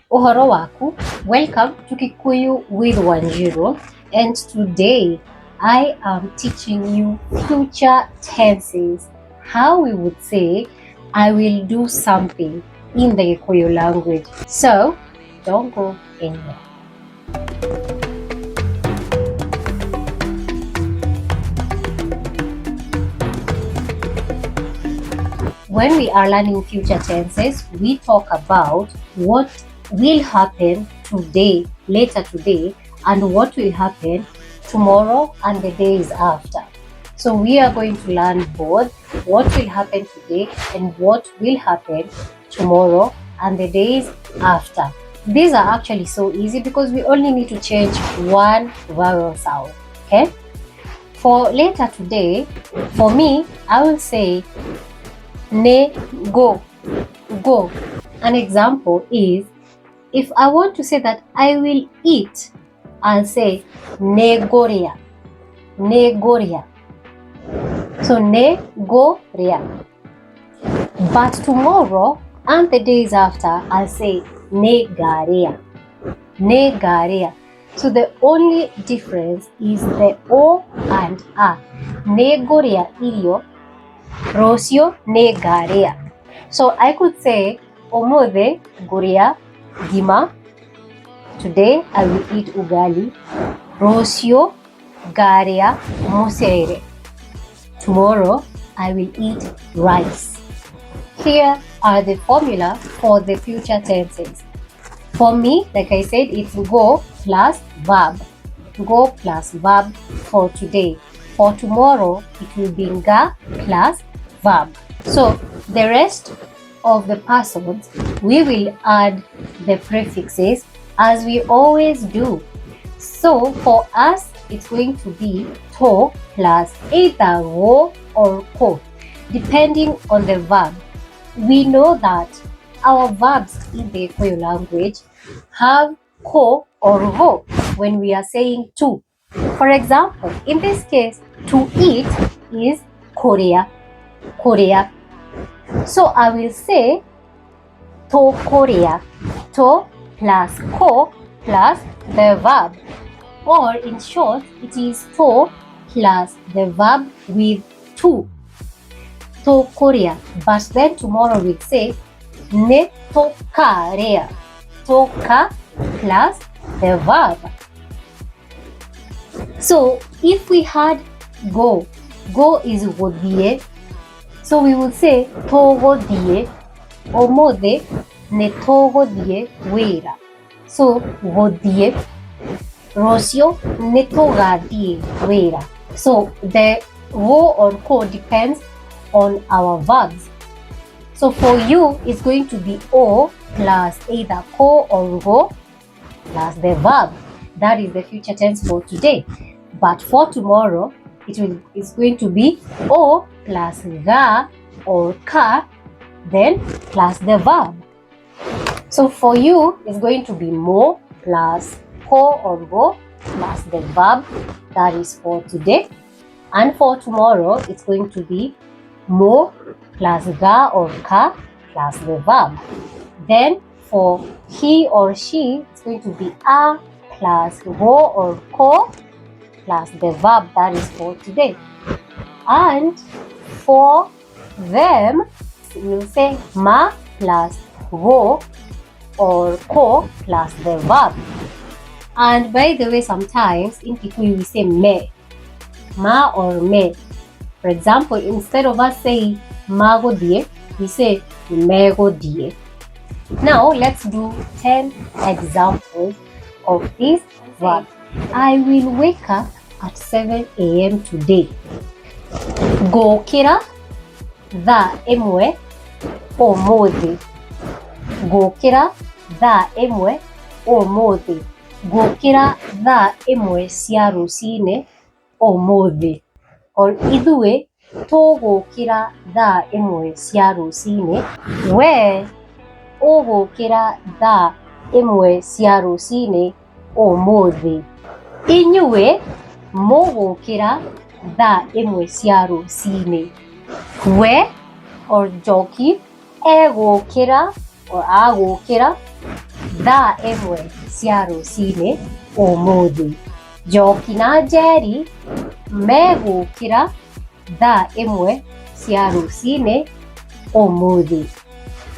Uhoro waku, welcome to Kikuyu with Wanjiru, and today I am teaching you future tenses, how we would say I will do something in the Gikuyu language. So don't go anywhere. When we are learning future tenses, we talk about what will happen today, later today, and what will happen tomorrow and the days after. So we are going to learn both what will happen today and what will happen tomorrow and the days after. These are actually so easy because we only need to change one vowel sound, okay? For later today, for me, I will say ne go, go. An example is if I want to say that I will eat, I'll say negoria, negoria. So negoria. But tomorrow and the days after, I'll say negaria, negaria. So the only difference is the O and A. Negoria irio, rũciũ nĩngarĩa. So I could say ũmũthĩ ngũrĩa ngima. Today I will eat ugali. Rũciũ ngarĩa mũcere. Tomorrow I will eat rice. Here are the formula for the future tenses. For me, like I said, it's go plus verb. Go plus verb for today. For tomorrow, it will be nga plus verb. So the rest of the persons, we will add the prefixes as we always do. So for us, it's going to be to plus either go or ko, depending on the verb. We know that our verbs in the Gikuyu language have ko or go when we are saying to. For example, in this case, to eat is korea, korea. So I will say to korea, to plus ko plus the verb. Or in short, it is to plus the verb with to. To korea. But then tomorrow we'll say ne to karea. To ka plus the verb. So if we had go, go is gũthiĩ. So we would say tũgũthiĩ. Ũmũthĩ nĩ tũgũthiĩ wĩra. So gũthiĩ. Rũciũ nĩ tũgathiĩ wĩra. So the go or ko depends on our verbs. So for you, it's going to be o plus either ko or go plus the verb. That is the future tense for today. But for tomorrow, it's going to be o plus ga or ka, then plus the verb. So for you, it's going to be mo plus ko or go plus the verb. That is for today. And for tomorrow, it's going to be mo plus ga or ka plus the verb. Then for he or she, it's going to be a plus go or ko plus the verb. That is for today. And for them, we'll say ma plus go or ko plus the verb. And by the way, sometimes in Kikuyu we say me, ma or me. For example, instead of us saying magodie, we say megodie. Now let's do 10 examples of this verb. I will wake up at 7 a.m. today. Ngũkĩra thaa ĩmwe ũmũthĩ. Ngũkĩra thaa ĩmwe ũmũthĩ. Ngũkĩra thaa ĩmwe cia rũcinĩ ũmũthĩ. Or ithuĩ tũgũkĩra thaa ĩmwe cia rũcinĩ. We ũgũkĩra thaa ĩmwe cia rũcinĩ ũmũthĩ. Inyuĩ mũgũkĩra thaa ĩmwe cia rũcinĩ. We or Njoki egũkĩra or agũkĩra thaa 1 cia rũcinĩ ũmũthĩ. Njoki na Njeri megũkĩra thaa 1 cia rũcinĩ ũmũthĩ.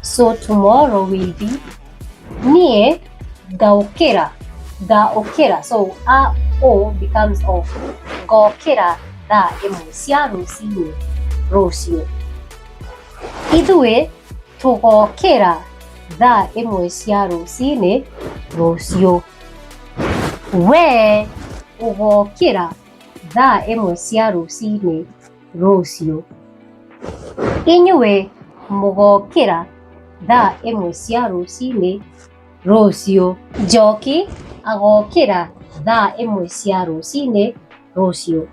So tomorrow will be niĩ ngaũkĩra, ngaũkĩra. So a o becomes o. Ngokĩra thaa 1 cia rũcinĩ rũciũ. Ithuĩ tũgokĩra thaa 1 cia rũcinĩ rũciũ. We ũgokĩra thaa 1 cia rũcinĩ rũciũ. Inyuĩ mũgokĩra thaa 1 cia rũcinĩ rũciũ. Njoki agokĩra thaa 1 cia rũcinĩ rũciũ.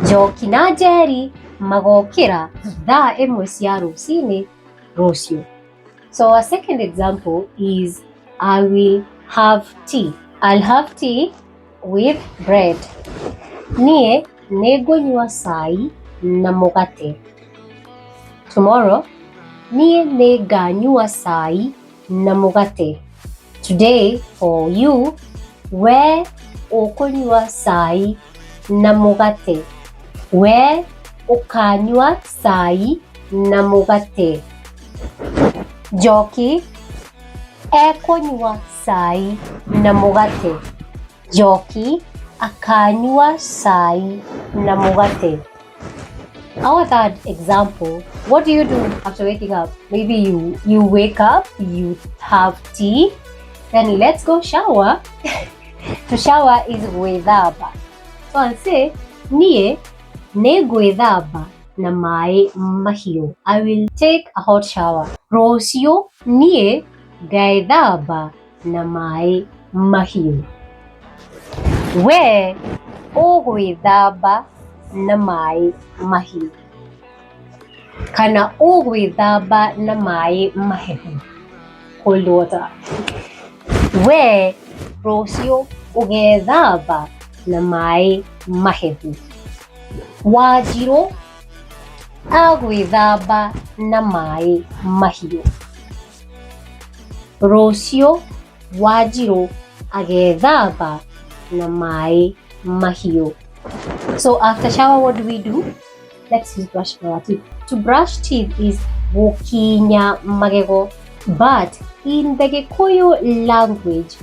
Njoki na Njeri magokĩra thaa 1 cia rũcinĩ rũciũ. So our second example is I will have tea. I'll have tea with bread. Niĩ nĩngũnyua cai na mũgate. Tomorrow, niĩ nĩnganyua cai na mũgate. Today, for you, we ũkũnyua cai na mũgate. We ũkanyua cai na mũgate. Njoki ekũnyua cai na mũgate. Njoki akanyua cai na mũgate. Our third example, what do you do after waking up? Maybe you wake up, you have tea, then let's go shower. To shower is gwĩthamba. So I'll say, niĩ nĩngwĩthamba na maĩ mahiũ. I will take a hot shower. Rũciũ niĩ ngaĩthamba na maĩ mahiũ. We ũgwĩthamba na maĩ mahiũ. Kana ũgwĩthamba na maĩ mahehu. Cold water. We rũciũ ũgethamba na maĩ mahehu. Wanjirũ agwĩthamba na maĩ mahiũ. Rũciũ Wanjirũ agethamba na maĩ mahiũ. So after shower, what do we do? Let's use brush our teeth. To brush teeth is gũkinya magego. But in the Gikuyu language,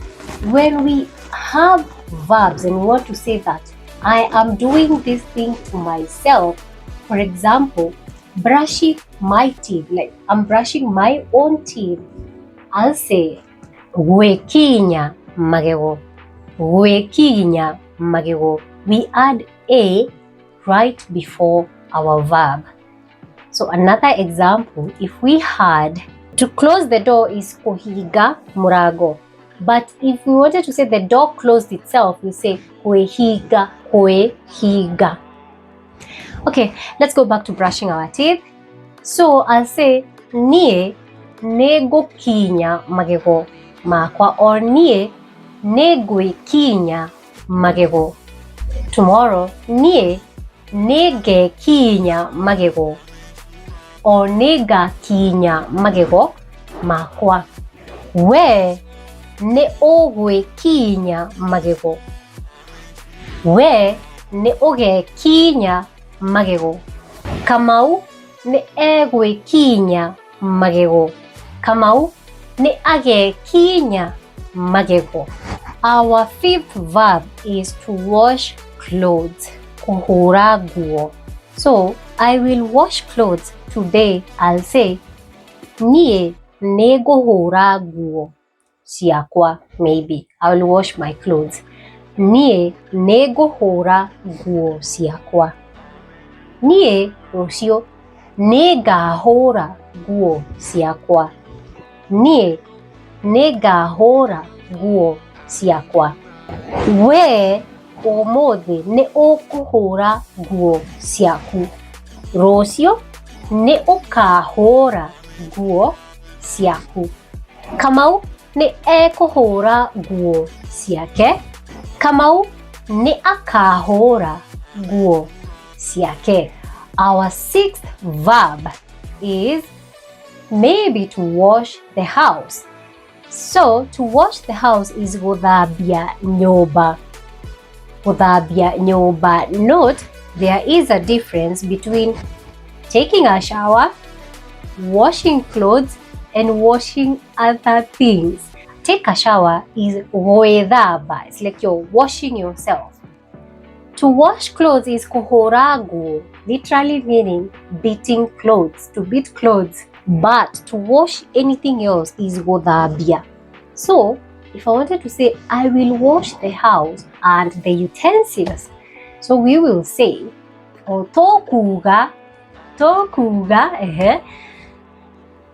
when we have verbs and we want to say that I am doing this thing to myself, for example, brushing my teeth, like I'm brushing my own teeth, I'll say gwĩkinya magego. Gwĩkinya magego. We add a right before our verb. So another example, if we had to close the door is kuhiga murago. But if we wanted to say the door closed itself, we say kuhiga, kuhiga. Okay, let's go back to brushing our teeth. So I'll say nie nĩngũkinya magego makwa, or niĩ nĩngwĩkinya magego. Tomorrow, niĩ nĩngekinya magego, or nĩngakinya magego makwa. We nĩ ũgwĩkinya magego. We nĩ ũgekinya magego. Kamau nĩ egwĩkinya magego. Kamau nĩ agekinya magego. Our fifth verb is to wash clothes. Kũhũra nguo. So I will wash clothes today. I'll say niĩ nĩngũhũra nguo ciakwa. Maybe I will wash my clothes. Niĩ nĩngũhũra nguo ciakwa. Niĩ rũciũ nĩngahũra nguo ciakwa. Niĩ nĩngahũra nguo ciakwa. We ũmũthĩ nĩ ũkũhũra nguo ciaku. Rũciũ nĩ ũkahũra nguo ciaku. Kamau nĩ ekũhũra nguo ciake. Kamau nĩ akahũra nguo ciake. Our sixth verb is Maybe to wash the house. So to wash the house is gũthambia nyũmba. Gũthambia nyũmba. Note there is a difference between taking a shower, washing clothes, and washing other things. Take a shower is gwĩthamba. It's like you're washing yourself. To wash clothes is kũhũra nguo, literally meaning beating clothes, to beat clothes. But to wash anything else is gũthambia. So if I wanted to say I will wash the house and the utensils, so we will say o tũkuga tũkuga ehe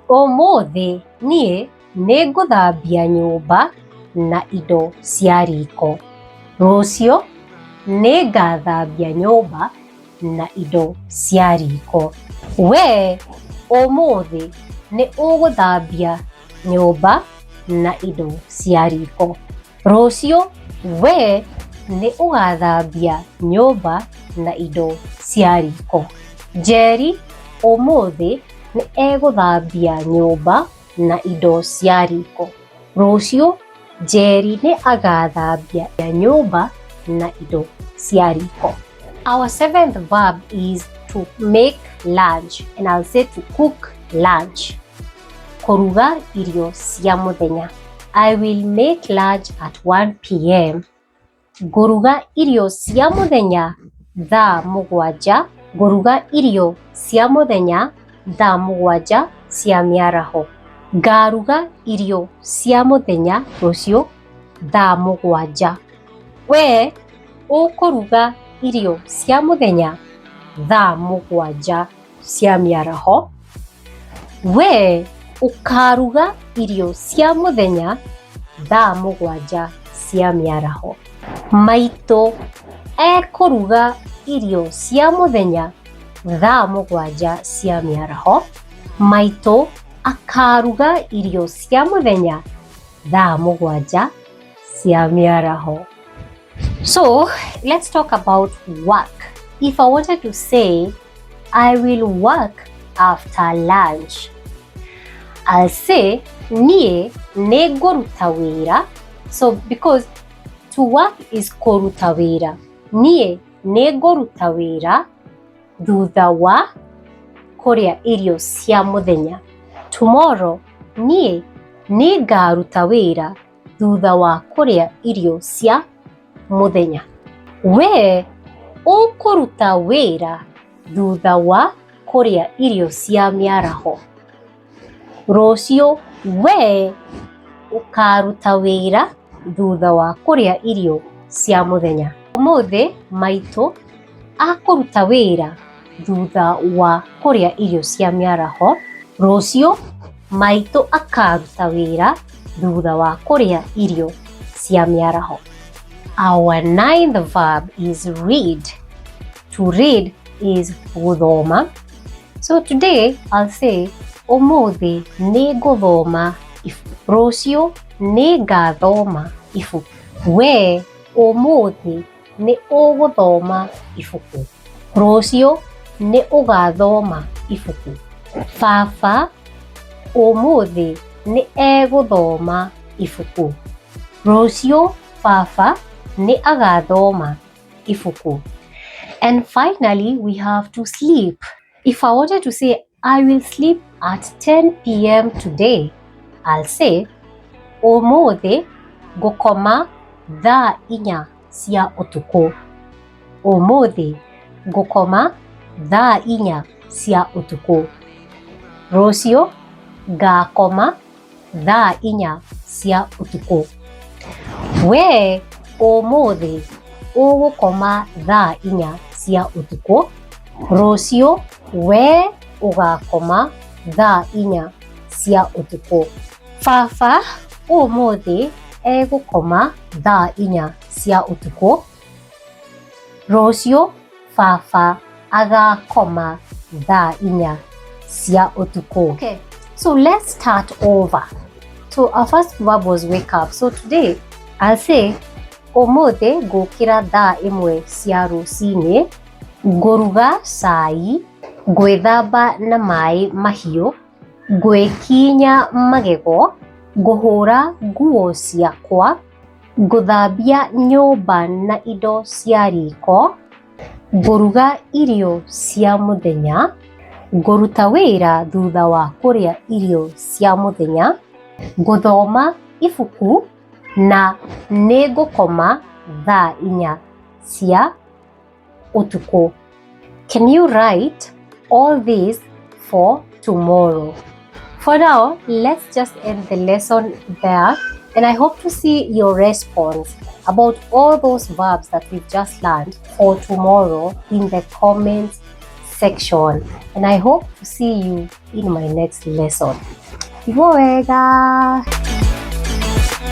ũmũthĩ niĩ nĩngũthambia nyũmba na indo cia riko. Rũciũ nĩngathambia nyũmba na indo cia riko. We ũmũthĩ nĩ ũgũthambia nyũmba na indo cia riko. Rũciũ we nĩ ũgathambia nyũmba na indo cia riko. Njeri ũmũthĩ nĩ egũthambia nyũmba na indo cia riko. Rũciũ Njeri nĩ agathambia nyũmba na indo cia riko. Our seventh verb is to make lunch, and I'll say to cook lunch. Kũruga irio cia mũthenya. I will make lunch at 1 p.m. Ngũruga irio cia mũthenya thaa mũgwanja. Ngũruga irio cia mũthenya thaa mũgwanja cia mĩaraho. Ngaruga irio cia mũthenya rũciũ thaa mũgwanja. We ũkũruga irio cia mũthenya thaa mũgwanja cia mĩaraho. We ũkaruga irio cia mũthenya thaa mũgwanja cia mĩaraho. Maitũ ekũruga irio cia mũthenya thaa mũgwanja cia mĩaraho. Maitũ akaruga irio cia mũthenya thaa mũgwanja cia mĩaraho. So let's talk about work. If I wanted to say I will work after lunch, I'll say niĩ nĩngũruta wĩra. So because to work is kũruta wĩra, niĩ nĩngũruta wĩra thutha wa kũrĩa irio cia mũthenya. Tomorrow niĩ nĩngaruta wĩra thutha wa kũrĩa irio cia mũthenya. We ũkũruta wĩra thutha wa kũrĩa irio cia mĩaraho. Rũciũ we ũkaruta wĩra thutha wa kũrĩa irio cia mũthenya. Ũmũthĩ maitũ akũruta wĩra thutha wa kũrĩa irio cia mĩaraho. Rũciũ maitũ akaruta wĩra thutha wa kũrĩa irio cia mĩaraho. Our ninth verb is read. To read is gũthoma. So today I'll say ũmũthĩ nĩngũthoma ibuku. Rũciũ nĩngathoma ibuku. We ũmũthĩ nĩ ũgũthoma ibuku. Rũciũ nĩ ũgathoma ibuku. Baba ũmũthĩ nĩ egũthoma ibuku. Rũciũ baba nĩ agathoma ibuku. And finally, we have to sleep. If I wanted to say I will sleep at 10 p.m. today, I'll say ũmũthĩ ngũkoma thaa inya cia ũtukũ. Ũmũthĩ ngũkoma thaa inya cia ũtukũ. Rũciũ ngakoma thaa inya cia ũtukũ. We ũmũthĩ ũgũkoma thaa inya cia ũtukũ. Rũciũ we ũgakoma thaa inya cia ũtukũ. Baba ũmũthĩ egũkoma thaa inya cia ũtukũ. Rũciũ baba agakoma thaa inya cia ũtukũ. Okay, so let's start over. So our first verb was wake up. So today I'll say ũmũthĩ ngũkĩra thaa ĩmwe cia rũcinĩ, ngũruga cai, ngwĩthamba na maĩ mahiũ, Ngwĩkinya magego, ngũhũra nguo ciakwa, ngũthambia nyũmba na indo cia riko, ngũruga irio cia mũthenya, ngũruta wĩra thutha wa kũrĩa irio cia mũthenya, ngũthoma ibuku na nĩngũkoma thaa 4 cia ũtukũ. Can you write all this for tomorrow? For now, let's just end the lesson there, and I hope to see your response about all those verbs that we've just learned for tomorrow in the comments section. And I hope to see you in my next lesson. Wega!